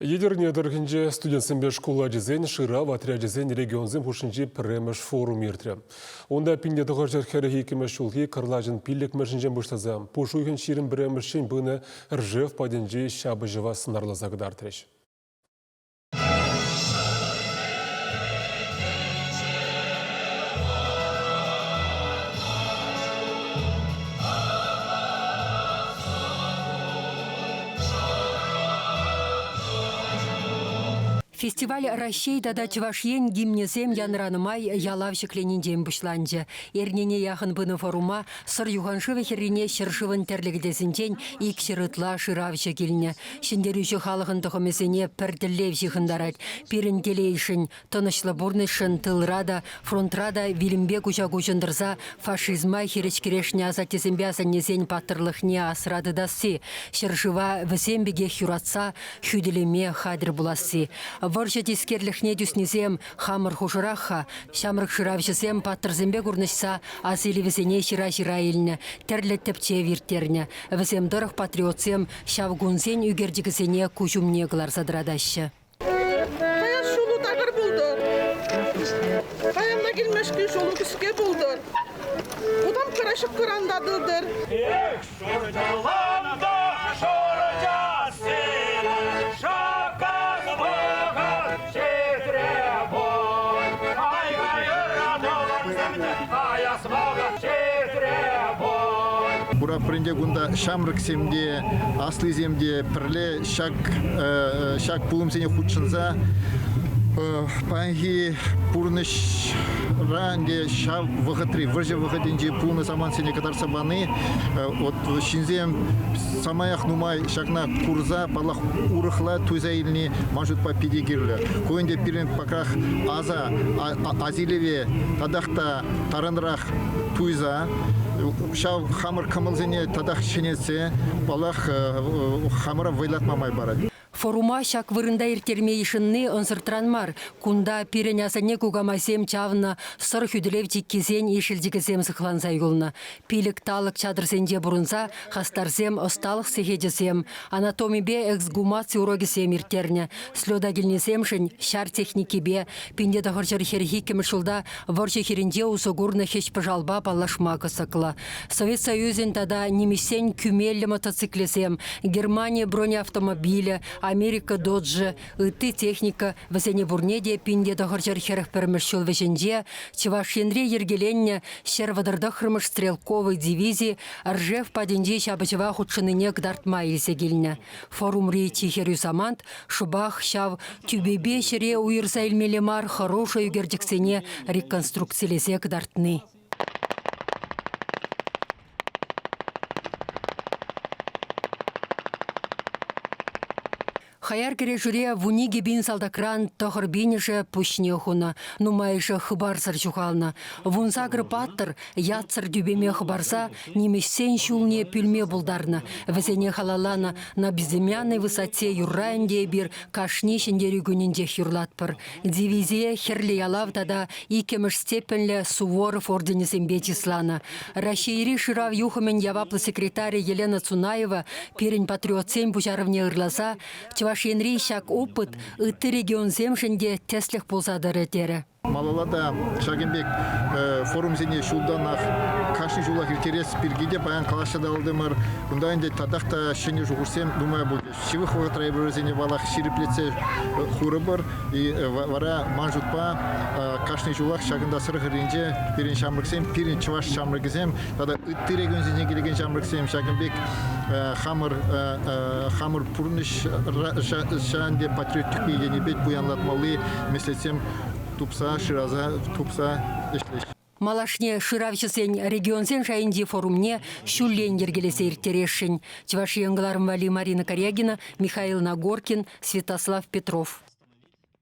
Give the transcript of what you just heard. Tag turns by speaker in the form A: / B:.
A: Етӗрне тӑрӑхӗнче студентсемпе шкул ачисен шырав отрячӗсен регионсем хушшинчи пӗрремӗш форум иртрӗ. Унта 1942 ҫулхи кӑрлачӑн пиллӗкмӗшӗнчен пуҫласа пуш уйӑхӗн 21-мӗшчен пынӑ Ржев патӗнчи ҫапӑҫӑва сӑнарласа кӑтартрӗҫ.
B: Фестиваль Раҫҫей тата Чӑваш Ен гимнӗсем янранӑ май ялав ҫӗкленинчен пуҫланчӗ. Эрнене яхӑн пынӑ форума Сӑр юханшывӗ хӗррине ҫӗршывӑн тӗрлӗ кӗтесӗнчен 200 ытла шыравҫӑ килнӗ. Ҫӗнтерӳҫӗ халӑхӑн тӑхӑмӗсене пӗр тӗллев ҫыхӑнтарать. Пирӗн телейшӗн, Тӑнӑҫлӑ пурнӑҫшӑн тылра та, фронтра та вилӗмпе куҫа-куҫӑн тӑрса фашизма хирӗҫ кӗрешнӗ асаттесемпе асаннесен паттӑрлӑхне асра тытасси, ҫӗршыва вӗсем пекех юратса хӳтӗлеме хатӗр пуласси. Вӑрҫӑ тискерлӗхне тӳснисем хамӑр хушӑрах-ха. Ҫамрӑк шыравҫӑсем паттӑрсемпе курнӑҫса асилӗвӗсене ҫыра-ҫыра илнӗ, тӗрлӗ тӗпчев ирттернӗ. Вӗсем тӑрӑх патриотсем ҫав кунсен ӳкерчӗкӗсене куҫ умне кӑларса тӑратаҫҫӗ.
C: Паян ҫулу такӑр пултӑр. Паянна килмешкӗн ҫулу кӗске пултӑр. Утам кӑра ҫӑкӑран татӑлтӑр.
D: Эх, шурчалам та шурча сирӗн, шаккас вӑхӑт ҫитрӗ пуль. Ай-хай ыратӑлӑрсем те каяс вӑхӑт ҫитрӗ пуль.
E: Куратпӑр ӗнтӗ кунта ҫамрӑксем те, аслисем те пӗрле ҫак ҫак пулӑмсене хутшӑнса паянхи пурнӑҫра ӗнтӗ ҫав вӑхӑтри вӑрҫӑ вӑхӑтӗнчи пулнӑ самантсене кӑтартса пани вот ҫынсем самаях нумай ҫакна курса, паллах, урӑхла туйса илни ман шутпа питӗ кирлӗ. Ку ӗнтӗ пирӗн пакрах аса асилӗве татах та тарӑнрах туйса ҫав хамӑр кӑмӑлсене татах ҫӗнетсе, паллах, хамӑра вӑйлатма май парать.
B: Форума ҫак вырӑнта ирттерме йышӑнни ӑнсӑртран мар. Кунта пирӗн асанне-кукамайсем чавнӑ Сӑр хӳтӗлев чиккисен ишӗлчӗкӗсем сыхланса юлнӑ. Пилӗк талӑк чатӑрсенче пурӑнса хастарсем ӑсталӑх сехечӗсем, анатомипе эксгумаци урокӗсем ирттернӗ. Слета килнисемшӗн ҫар техникипе 1942 ҫулта вӑрҫӑ хирӗнче усӑ курнӑ хӗҫ-пӑшалпа паллашма кӑсӑклӑ. Совет Союзӗн тата нимӗҫсен кӳмеллӗ мотоциклӗсем, Германи бронеавтомобилӗ, Америка доджӗ, ытти техника вӗсене пурне те 1941 ҫул вӗҫӗнче Чӑваш Енре йӗркеленнӗ 139-мӗш стрелковӑй дивизи Ржев патӗнчи ҫапӑҫӑва хутшӑннине кӑтартма илсе килнӗ. Форумри чи хӗрӳ самант шӑпах ҫав тӳпепе ҫӗре уйӑрса илмелле мар хӑрушӑ ӳкерчӗксене реконструкцилесе кӑтартни. Хаяр кӗрешӳре 12 пин салтакран тӑхӑр пинӗшӗ пуҫне хунӑ, нумайӑшӗ хыпарсӑр ҫухалнӑ. 18 паттӑр ятсӑр тӳпеме хӑпарса нимӗҫсен ҫулне пӳлме пултарнӑ. Вӗсене халалланӑ «На безымянной высоте» юрра ӗнтӗ эпир кашни Ҫӗнтерӳ кунӗнчех юрлатпӑр. Дивизие Хӗрлӗ Ялав тата иккӗмӗш степеньлӗ Суворов орденӗсемпе чысланӑ. Раҫҫейри шырав юхӑмӗн яваплӑ секретарӗ Елена Цунаева пирӗн патриотсен пуҫарӑвне ырласа Чӑваш Енри ҫак опыт ытти регионсемшӗн те тӗслӗх пулса тӑрӗ терӗ.
E: Малалла та ҫакӑн пек форумсене ҫултанах кашни ҫулах ирттерес пирки те паян калаҫса татӑлтӑмӑр. Кунта ӗнтӗ татах та ҫӗнӗ шухӑшсем нумай пулчӗҫ. Ҫывӑх вӑхӑтра эпир вӗсене валах ҫирӗплетсе хурӑпӑр. И вара ман шутпа кашни ҫулах ҫакӑнта Сӑр хӗрринче пирӗн ҫамрӑксем, пирӗн чӑваш ҫамрӑкӗсем тата ытти регионсенчен килекен ҫамрӑксем ҫакӑн пек хамӑр хамӑр пурнӑҫ ӗнтӗ патриотикпе енӗпе пуянлатмалли меслетсем тупса, шыраса тупса ӗҫлеҫҫӗ.
B: Малашне шыравҫӑсен регионсен шайӗнчи форумне ҫуллен йӗркелесе ирттересшӗн. Чӑваш Ен кӑларӑм валли Марина Карягина, Михаил Нагоркин, Святослав Петров.